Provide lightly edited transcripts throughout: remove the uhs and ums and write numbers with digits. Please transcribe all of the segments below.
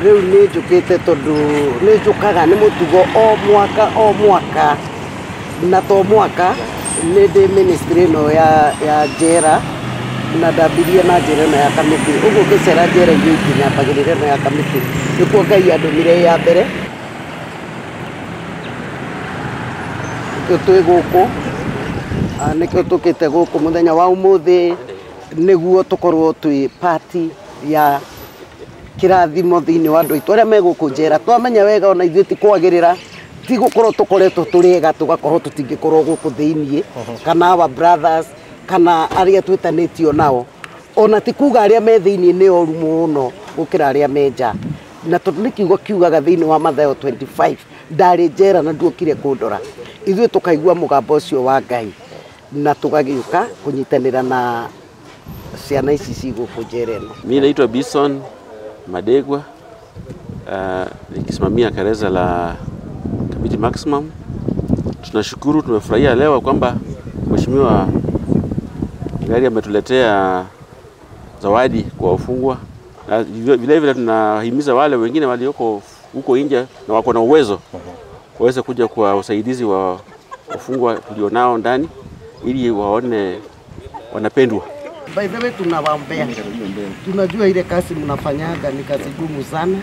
Rĩu nĩ njũkĩte tondũ nĩ njũkaga nĩ mũtugo o mwaka o mwaka, na to mwaka nĩ ndĩ ministry ĩno ya njera, na ndambirie na njera ĩno ya Kamiti. Ũguo ngĩcera njera iria ingĩ nyambagĩrĩra ĩno ya Kamiti, nĩkuo Ngai andũmire ya mbere. Nĩkĩo twĩ gũkũ, nĩkĩo tũkĩte gũkũ mũthenya wa ũmũthĩ, nĩguo tũkorwo twĩ party ya kĩrathimo thĩinĩ wa andũ aitũ arĩa me gũkũ njera. Twamenya wega ona ithuĩ ti kwagĩrĩra, ti gũkorwo tũkoretwo tũrĩ ega tũgakorwo tũtingĩkorwo gũkũ thĩinĩ, kana our brothers, kana arĩa twĩtanĩtio nao. Ona ti kuga arĩa me thĩinĩ nĩ oru mũno gũkĩra arĩa me nja. Na tondũ nĩ kiugo kiugaga thĩinĩ wa Mathayo 25, ndarĩ njera na nduokire kũndora. Ithuĩ tũkaigua mũgambo ũcio wa Ngai na tũgagĩũka kũnyitanĩra na ciana ici ci gũkũ njera ĩno. Mimi naitwa Bison Madegwa, nikisimamia gereza la Kamiti Maximum. Tunashukuru, tumefurahia leo kwamba Mheshimiwa Gari ametuletea zawadi kwa wafungwa, na vile vile tunahimiza wale wengine walioko huko nje na wako na uwezo waweze kuja kwa usaidizi wa wafungwa tulionao ndani ili waone wanapendwa. By the way, tunawaombea. Tunajua ile kazi mnafanyaga ni kazi gumu sana.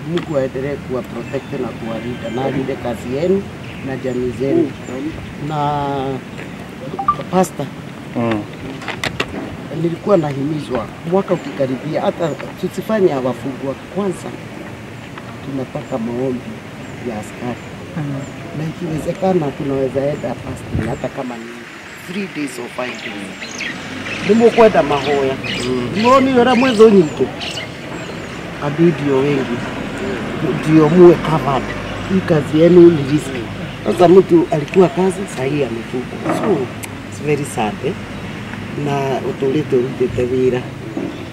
Mungu aendelee kuwa protect na kuwalinda, na alinde kazi yenu na jamii zenu. Na pastor, nilikuwa nahimizwa mwaka ukikaribia, hata tusifanye wafungwa kwanza, tunataka maombi ya askari. Na ikiwezekana tunaweza enda fasting hata kama ni 3 days or 5 days. Nimukwenda mahoya. Muoni wera mwezo nyingi. Adui ndio wengi. Ndio muwe covered. Hii kazi yenu ni risky. Sasa mtu alikuwa kazi, sahi amefungwa. So it's very sad, eh? Na utulite urutite wira.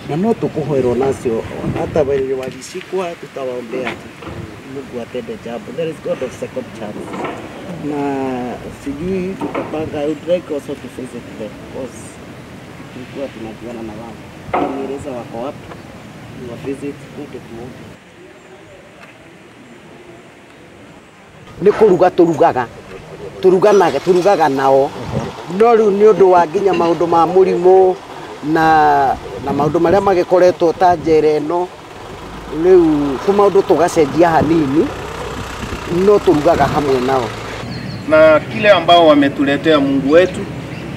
Na no tukuhoerwo nacio hata wenye walishikwa tutawaombea. Mungu atende jambo. There is God of second chance. Na sijui tutapanga, I would like also to visit them because tulikuwa tunajuana na wao. Nieleza wako wapi, wa visit twende tuombe. Nĩ kũruga tũrugaga, tũruganaga, tũrugaga nao. No rĩu nĩ ũndũ wa nginya maũndũ ma mũrimũ na maũndũ marĩa magĩkoretwo ta njera ĩno, rĩu tũmaũndũ tũgacenjia hanini, no tũrugaga hamwe nao. Na kile ambao wametuletea Mungu wetu,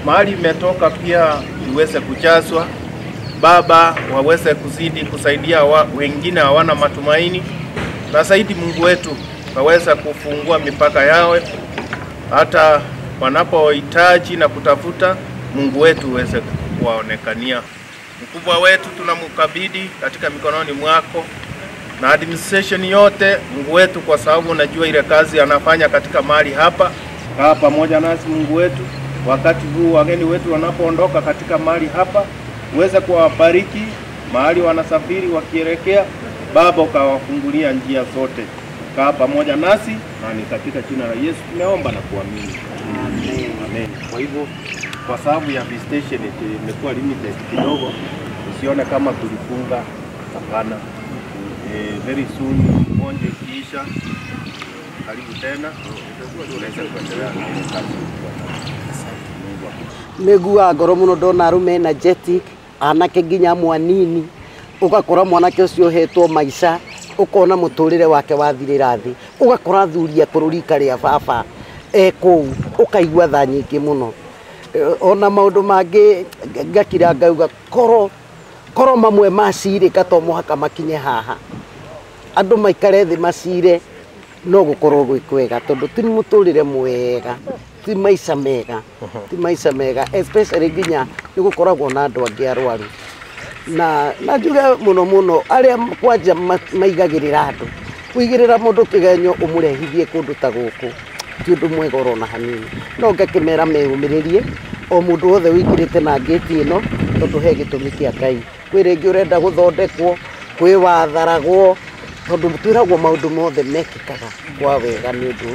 mahali imetoka pia iweze kujazwa. Baba, waweze kuzidi kusaidia wengine hawana matumaini. Na zaidi Mungu wetu waweza kufungua mipaka yao, hata wanapohitaji na kutafuta, Mungu wetu uweze kuwaonekania. Mkubwa wetu tunamkabidhi katika mikononi mwako na administration yote, Mungu wetu, kwa sababu unajua ile kazi anafanya katika mahali hapa. Kaa pamoja nasi Mungu wetu wakati huu wageni wetu wanapoondoka katika mahali hapa, uweze kuwabariki mahali wanasafiri wakielekea. Baba, ukawafungulia njia zote. Kaa pamoja nasi, na ni katika jina la Yesu tumeomba na kuamini. Amen. Amen. Kwa hivyo, kwa sababu ya visitation imekuwa limited kidogo, usione kama tulifunga, hapana. Very soon ugonjwa ikiisha, karibu tena tunaweza kuendelea na hiyo kazi. Nĩguaga ngoro mũno ndona arũme energetic, anake nginya mwanini, ũgakora mwanake ũcio ũhetwo maica, ũkona mũtũrĩre wake wathirĩra thĩ, ũgakora athuri akũrũ rika rĩa baba e kũu, ũkaigua tha nyingĩ mũno. Ona maũndũ mangĩ ngakira ngauga koro mamwe macirĩka to mũhaka makinye haha, andũ maikare thĩ macire, no gũkorwo gwĩ kwega, tondũ ti mũtũrĩre mwega, ti maica mega, ti maica mega, especially nginya nĩ gũkoragwo na andũ angĩ arwaru. Na njuge mũno mũno arĩa kwanja maigagĩrĩra andũ, kũigĩrĩra mũndũ kĩgenyo ũmũrehithie kũndũ ta gũkũ ti ũndũ mwega orona hanini. No ngakĩmera meyũmĩrĩrie o mũndũ wothe ũingĩrĩte na ngĩti ĩno, tondũ he gĩtũmi kĩa Ngai. Kwĩ rĩngĩ ũrenda gũthondekwo, kwĩ watharagwo, tondũ twĩragwo maũndũ mothe mekĩkaga kwa wega nĩ ũndũ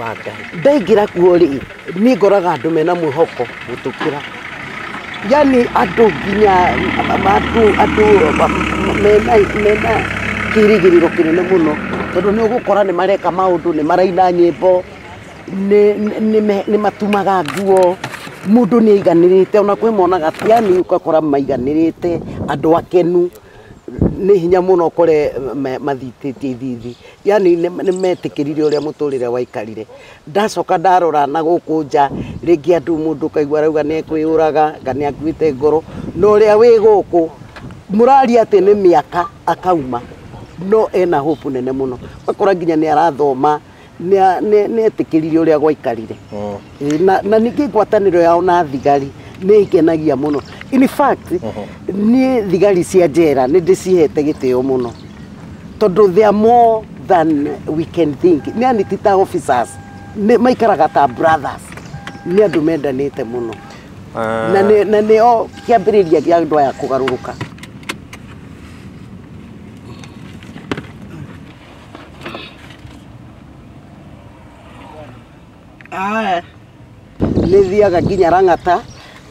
wa Ngai. Ndaingĩra kuo rĩ, niĩ ngoraga andũ mena mwĩhoko gũtũkĩra. Yani andũ nginya andũ mena Kĩrĩgĩrĩro kĩnene mũno tondũ nĩ ũgũkora nĩ mareka maũndũ, nĩ maraina nyĩmbo, nĩ matumaga nguo, mũndũ nĩ aiganĩrĩte, ona kwĩ monaga tiani ũgakora maiganĩrĩte, andũ akenu, nĩ hinya mũno ũkore mathitĩtie ithithi, yani nĩ metĩkĩrire ũrĩa mũtũrĩre waikarire. Ndacoka ndarora na gũkũ nja rĩngĩ andũ mũndũ ũkaigua arauga nĩ ekwĩyũraga kana nĩ akuĩte ngoro, na ũrĩa wĩ gũkũ mũraria atĩ nĩ mĩaka akauma, no ena hope nene mũno, ũgakora nginya nĩ arathoma, nĩ etĩkĩrire ũrĩa gwaikarire. Na ningĩ ngwatanĩro yao na thigari nĩ ĩngenagia mũno. In fact, niĩ thigari cia njera nĩ ndĩcihete gĩtĩo mũno tondũ they are more than we can think. Nĩ ani ti ta officers, nĩ maikaraga ta brothers, nĩ andũ mendanĩte mũno, na nĩo kĩambĩrĩria kĩa andũ aya kũgarũrũka. Nĩ thiaga nginya Lang'ata,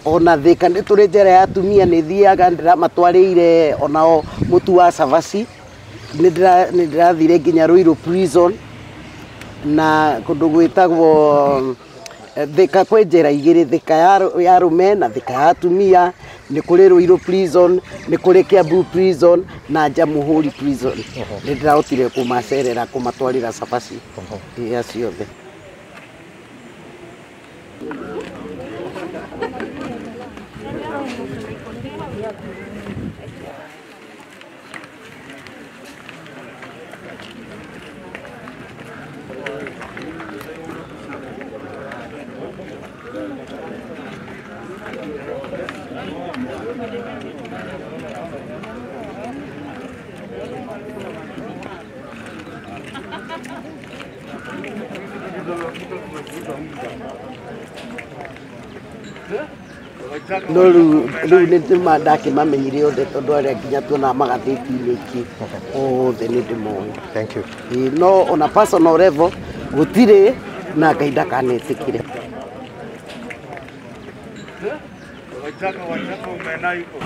ona Thika nĩ tũrĩ njera ya atumia, nĩ thiaga ndĩramatwarĩire onao mũtu wa cabaci, nĩ ndĩrathire nginya Ruiru prison na kũndũ gwĩtagwo Thika kwĩ njera igĩrĩ, Thika ya arũme na Thika ya atumia, nĩ kũrĩ Ruiru prison, nĩ kũrĩ Kiambu prison na Jamhuri prison. Nĩ ndĩrahotire kũmacerera kũmatwarĩra cabaci iria ciothe. No rĩu nĩ ndakĩmamenyire othe tondũ arĩa nginya tuonaga magathĩti-inĩ ingĩ othe nĩ ndĩmoĩ. Thank you. No ona personal level gũtirĩ na Ngai ndakanetĩkĩre. Wachaka umenaiko.